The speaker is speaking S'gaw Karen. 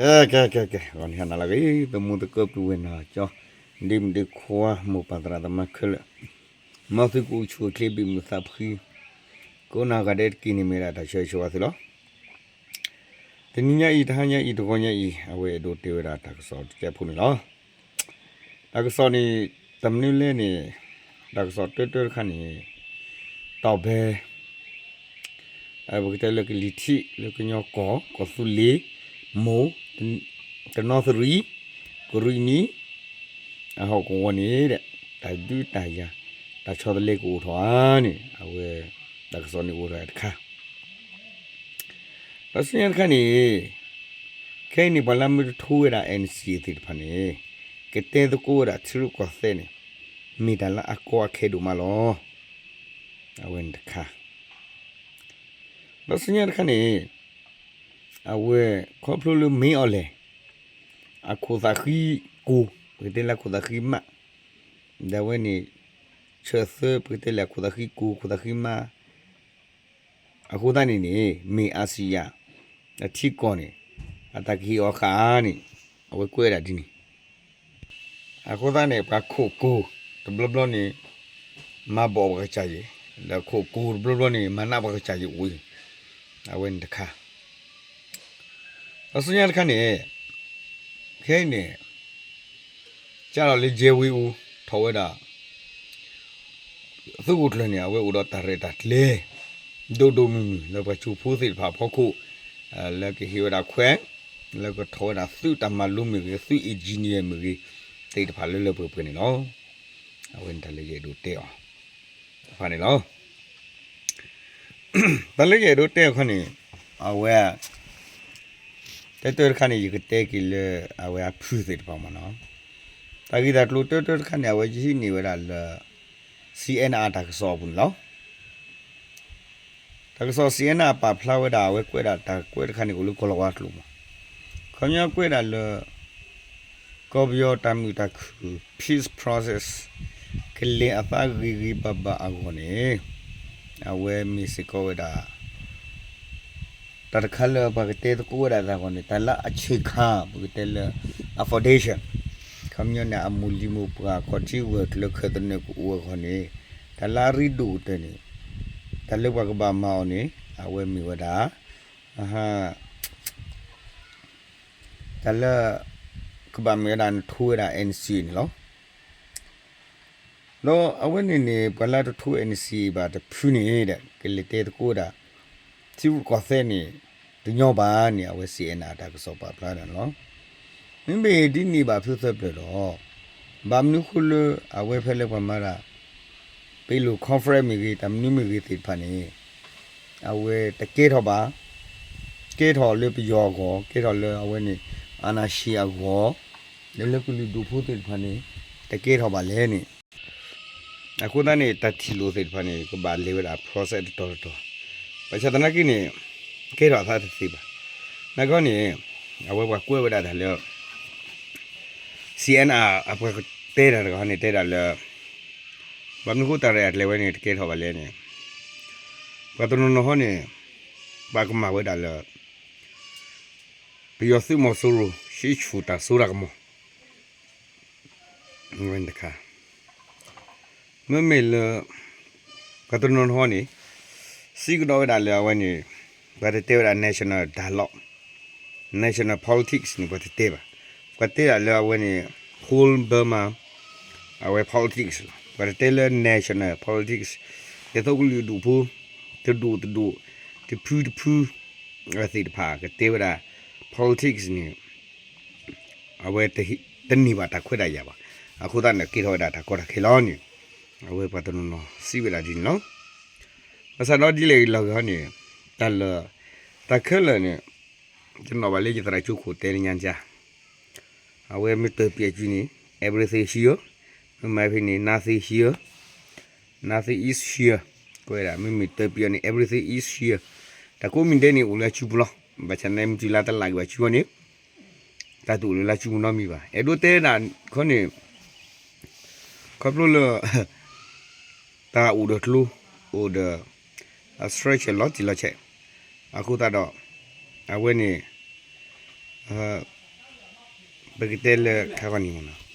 ကဲ ကဲ ကဲ ကဲ ဂီၤနံၤဟါနၤလၢအဂ့ၤ သမူသကိးပုၢ်ဝဲၢ်နီၢ်ကၠီ ဒ့မုၣ်ဒ့ခွါ မိၢ်ပၢ်သရၣ်သမါခဲလၢာ် မ်သုကအိၣ်ဆူၣ်အိၣ်ချ့ဘၣ်မုာ်သးဖှံ ကိးနီၢ်ဂၤဒဲးတက့ၢ်န့ၣ် မ့ၢ်ဝဲဒၣ်တၢ်ဆၢဂ့ၤဆၢဝါသုလီၤ. တနံၤညါအံၤ တဟါညါအံၤ တဂီၤညါအံၤ အဝဲအဲၣ်ဒိးတဲဝဲဒၣ်တၢ်ကစီၣ်တစဲးဖိန့ၣ်လီၤ. တၢ်ကစီၣ်န့ၣ် တၢ်မနုၤလဲၣ်န့ၣ် တၢ်ကစီၣ်တၢတၢတခါန့ၣ် တီၢ်ဘဲ ပကတဲလၢကလံၤထံး လၢကညီကီၢ် ကီၢ်သူလ့ၤ မိၢ် တနီသရံၣ် ကရံၣ်နံၣ် အဟီၣ်ကဝီၤန့ၣ်ဒီး တၢ်ဒုးတၢ်ယၤ တၢ်ဆီတလဲကအိၣ်ထီၣ်ဧါန့ၣ် အဝဲ တၢ်ကစီၣ်န့ၣ်အိၣ်ထီၣ်တခါ ဒီးဆူညါတခါန့ၣ် ခဲအံၤန့ၣ် ပှၤလၢမ့ၢ်တထိဝဲဒၣ် NCA သ့ၣ်တဖၣ်န့ၣ် ကတဲသကိးဝဲဒၣ်ထံရူၢ်ကီၢ်သဲးန့ၣ် မ့ၢ်တၢ်လၢအကီအခဲဒိၣ်မးလီၤ. အဝဲန့ၣ်တခါ ဒီးဆူညါတခါန့ၣ် အဝဲခီဖျိလၢမ့ၢ်အီၤလဲၣ် အခိၣ်သးဃံကိၢ် ပကတဲလၢအခိၣ်သးဃံမး ဒီးအဝဲန့ၣ် ဆၢသၢ ပကတဲလၢအခိၣ်သးဃံကိၢ် အခိၣ်သးဃံမး အဃိသတးန့ၣ်န့ၣ် မ့ၢ် ASEAN အထံကီၢ်န့ၣ် အတၢ်ကဟ့ၣ်အီၤဃာ်န့ၣ် အဝဲကွဲးဒၣ်ဒ်န့ၣ် အဃိသတးန့ၣ် ပှၤခိၣ်ကိၢ်တဘျီဘျီန့ၣ် မၤဘီၣ်ပှၤကစၢ်ယဲၢ် ဒီးခိၣ်ကိၢ်တဘျီဘျီန့ၣ် မၤနးပှၤကစၢ်ယဲၢ်အိၣ်အံၤ အဝဲန့ၣ်တခါ ဒီးဆူညါတခါန့ၣ် ခဲအံၤန့ၣ် ကၢ်လီၤလၢ ကဲဝ့အူ ထီၣ်ဝဲဒၣ် သုးခိၣ်ကျၢၢ်န့ၣ် အဝဲအိၣ်ဒီးတၢ်ရဲၣ်တၢ်ကျဲၤ ဒိၣ်ဒိၣ်မုၢ်မုၢ် လၢပှၤကၠိဖိသ့ၣ်တဖၣ်အဖီခိၣ် လၢကဟ့ၣ်ဝဲဒၣ်ခွဲး လၢကထီၣ်ဝဲဒၣ်သုးတၢ်မၤလိမ့ၢ်ဂ့ၤ သုး engineer မ့ၢ်ဂ့ၤ သ့ၣ်တဖၣ်လၢလၢပှဲၤပှဲၤန့ၣ်လီၤ. အဝဲန့ၣ်တၢ်လၢယအဲၣ်ဒိးတဲအီၤ တဖၣ်န့ၣ်လီၤ. တၢ်လၢယအဲၣ်ဒိးတဲအခါန့ၣ် အဝဲ တၢတၢတခါန့ၣ် ယကတဲက့ၤလၢ အဝဲအဖုၣ်သ့ၣ်တဖၣ်မ့ၢ်နီၤ, တၢ်ဂ့ၢ်တၢ်ကျိၤတၢတၢတခါန့ၣ် အဝဲယဟံးန့ၢ်ဝဲဒၣ်လၢ CNR တၢ်ကစီၣ်အပူၤန့ၣ်လီၤ. တၢ်ကစီၣ် CNR ပာ်ဖျါဝဲဒၣ် အဝဲကွဲးဒၣ်တၢ်ကွဲးတခါန့ၣ် အိၣ်လၢကီၢ်လီၤဝါကျိာ်မး, ခီပညီကွဲးဒၣ်လၢ ကီၢ်ပယီၤတၢ်မုာ်တၢ်ခုၣ် peace process ကလဲၤအသးဂ့ၤဂ့ၤဘၣ်ဘၣ်အဂီၢ်န့ၣ် အဝဲမ့ၢ်စ့ၢ်ကီးဝဲဒၣ် တၢ်တခါလၢပှၤကတဲသကိးဝဲဒၣ်အဂီၢ်န့ၣ် တၢ်လၢအဆ့ၣ်ခါ ပကတဲလၢ အ foundation ခီပညီန့ၣ် အမိၢ်လံၤမိၢ်ပှၢ် ခီၣ်ထံးဂၢၢ်ကျၢၤ ခၢၣ်သနၢၣ်ကအိၣ်အဂီၢ်န့ၣ် တၢ်လၢအရ့ဒိၣ်ကတၢၢ်န့ၣ် တၢ်လၢပှၤကဘၣ်မၤအီၤန့ၣ် အဝဲမ့ၢ်ဝဲဒၣ် တၢ်လၢ ကဘၣ်မ့ၢ်ဝဲဒၣ်နထိဝဲဒၣ် NCA န့ၣ်လီၤ. ဒီးအဝဲန့ၣ်န့ၣ် ပှၤလၢတထိ NCA ဘၣ်တဖုန့ၣ်ဒီး ကလဲၤတဲသကိးဝဲဒၣ် ထံရူၢ်ကီၢ်သဲးန့ၣ် တညီဘၣ်န့ၣ် အဝဲ CNR တၢ်ကစီၣ်ပာ်ဖျါန့ၣ်လီၤ. မ့မ့ၢ်ဒ်န့ၣ်ဘၣ်ဖုသၢပျၢၢ်ဒီး ဘၣ်မနုၤဃိလၢအဝဲဖဲလၢပှၤမၤဒၣ် ပ့ၤလိာ် conference မ့ၢ်ဂ့ၤ တၢ်မနုၤမ့ၢ်ဂ့ၤသ့ၣ်တဖၣ်န့ၣ် အဝဲတကဲထီၣ်ဘၣ်, ကဲထီၣ်လၢပယီၤအဂီၢ်, ကဲထီၣ်လၢအဝဲန့ၣ် အာဏာရှင် အဂီၢ်, လၢလၢကလုာ်ဒူၣ်ဖိသ့ၣ်တဖၣ်န့ၣ် တကဲထီၣ်ဘၣ်လဲၣ်န့ၣ် အဃိသတးန့ၣ် တၢ်ထံၣ်လိာ်သ့ၣ်တဖၣ်န့ၣ် ကဘၣ်လဲၤဝဲဒၣ် process တတီၤတတီၤ, ဘၣ်ဆၣ်သနာ်က့န့ၣ် ကဲထီၣ်အသးတသ့ဘၣ်. နာ်က့န့ၣ် အဝဲပှၤကွဲးဝဲဒၣ်တၢ်လၢ CNR အပှၤတဲတၢ်တဂၤန့ၣ် တဲဒၣ်လၢ ဘၣ်မနုၤဃိတၢ်ရဲၣ်တၢ်ကျဲၤဝဲန့ၣ် တကဲထီၣ်ဘၣ်လဲၣ်န့ၣ် ပှၤတနီၤနီၤဟီန့ၣ် ဘၣ်ကမၣ်ဝဲဒၣ်လၢ ပယီၤသုးမီၤစိရိၤ ဆံးဆူၣ်တၢ်စိတၢ်ကမီၤ တခါ မ့မ့ၢ်လၢ ပှၤတနီၤနီၤန့ၣ် စံးကဒီးဝဲဒၣ်လၢအဝဲန့ၣ် ပှၤတတဲဝဲဒၣ် national dialogue, national politics န့ၣ် ပှၤတတဲဘၣ်. ပှၤတဲဒၣ်လၢအဝဲန့ၣ် whole Burma အဝဲ politics လီၤ. ပှၤတတဲလၢ national politics ဒ်သိးကလုာ်ဒူၣ်ဖိ တဒူၣ်တဒူၣ် တဖုတဖု အဝဲသ့ၣ်တဖၣ်ကတဲဝဲဒၣ် politics န့ၣ် အဝဲတန့ၢ်ဘၣ်တၢ်ခွဲးတၢ်ယာ်ဘၣ်. အဃိသတးန့ၣ် ကဲထီၣ်ဝဲဒၣ်တၢ်ကီတၢ်ခဲလီၤန့ၣ် အဝဲပှၤတနီၤနီၤစံးဝဲဒၣ်ဒ်န့ၣ်လီၤ. ဘၣ်ဆၣ်ဒီးဒ်လဲၣ်ဂ့ၤလီၤဂ့ၤဟီန့ၣ် တၢ်လၢ တၢ်ခဲလၢာ်န့ၣ် ယနီၣ်ဘၣ်လၢယသရၣ်ကၠိခိၣ်တဲလၢညါကါ အဝဲမ့ၢ်တၢ်ပၠးစုန့ၣ် everything sure, မ့ၢ်မၤဖဲန့ၣ် nothing sure, nothing is sure ကွဲးဒၣ် မ့မ့ၢ်တၢ်ပၠးန့ၣ် everything is sure တၢ်ကိးမံၤဒဲးန့ၣ် အိၣ်လၢစုပူၤလီၤ. ဘၣ်ဆၣ်န့ၣ် မ့ၢ်တုၤလၢတလၢက့ၤဘၣ်စုဝဲန့ၣ် တၢ်တအိၣ်လၢလၢစုပူၤနီတမံၤဘၣ်. အဲၣ်ဒိးတဲဒၣ်ခီန့ၣ် ခီဖျိလၢ တၢ်အိၣ်ဒီးကျိ အိၣ်ဒီး အ structure လီၤတံၢ်လီၤဆဲး အဃိသတးဒီး အဝဲန့ၣ် ပကတဲလၢခါဂီၢ်န့ၣ်မ့ၢ်နီၤ,